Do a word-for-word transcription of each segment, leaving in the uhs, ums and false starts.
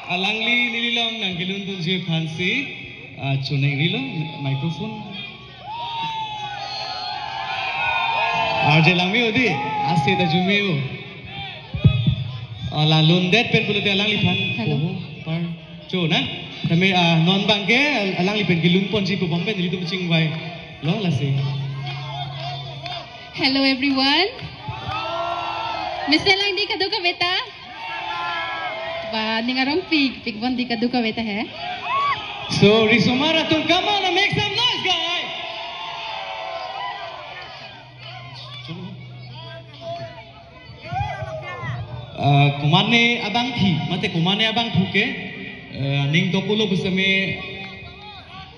Alangli nelilong nangkelun dunji aphansi, ah, choningri lo microphone. Arje langme-o dei, ase ta arjume-o. Ah, la lundet pen pulote alangliphan. Hello. Oho, par. Cho na? Tame, ah, non abangke alanglipen kelun ponji pu bompen nelitum chingvai. Lo lasi. Hello everyone. Mesen lang dei kadokave ta? Ba, ning arong pik, pikpon dei kadokave ta he. So, risomar atum, come on, make some noise, guys. Ah, komatne abangpi, mate komatne abangphu ke, eh, ning topulo pusitame,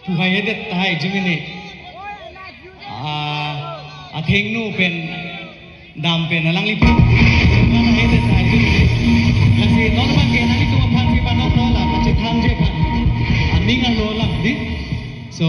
puhai hedet tahai jumine. Ah, athengno pen, dam pen, alangliphan. Puhai hedet tahai jumine. Lasi non abangke nanglitum aphan si panon lo la, pachethang je aphan. Aning arlo lang dei. So,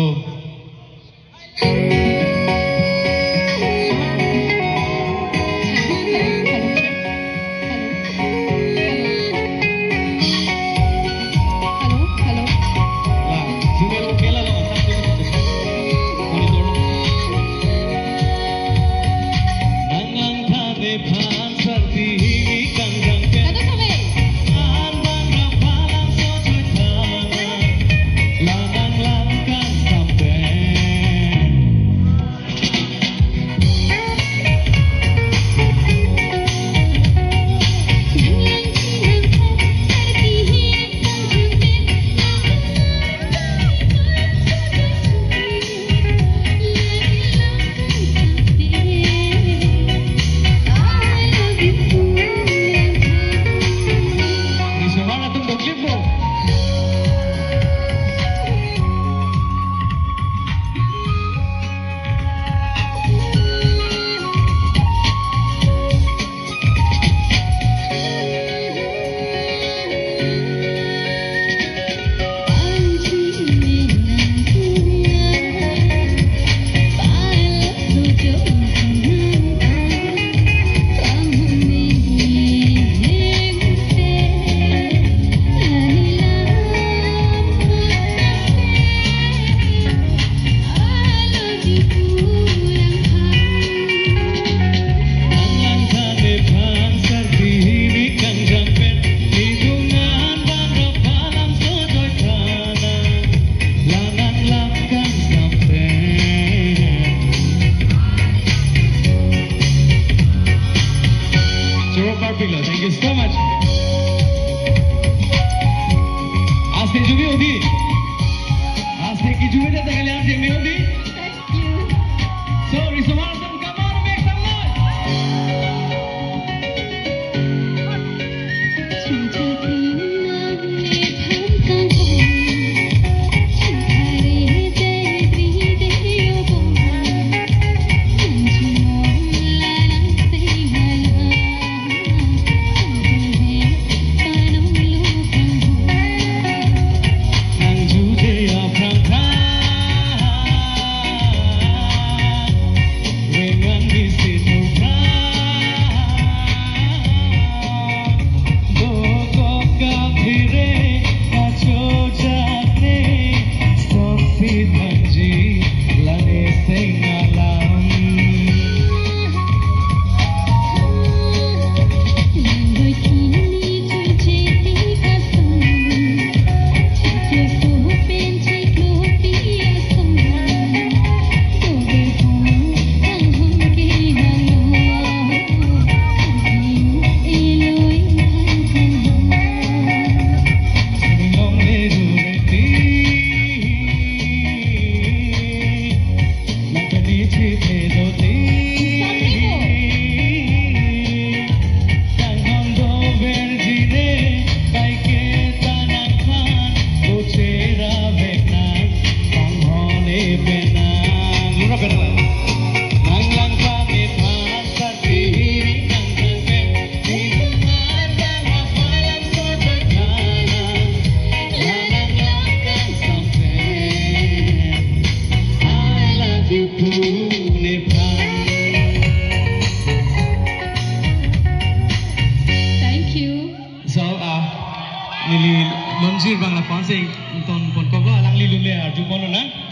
Neli lonjir abang lapu-an si ton pon kok lo, alangli lunle arju pon lo na.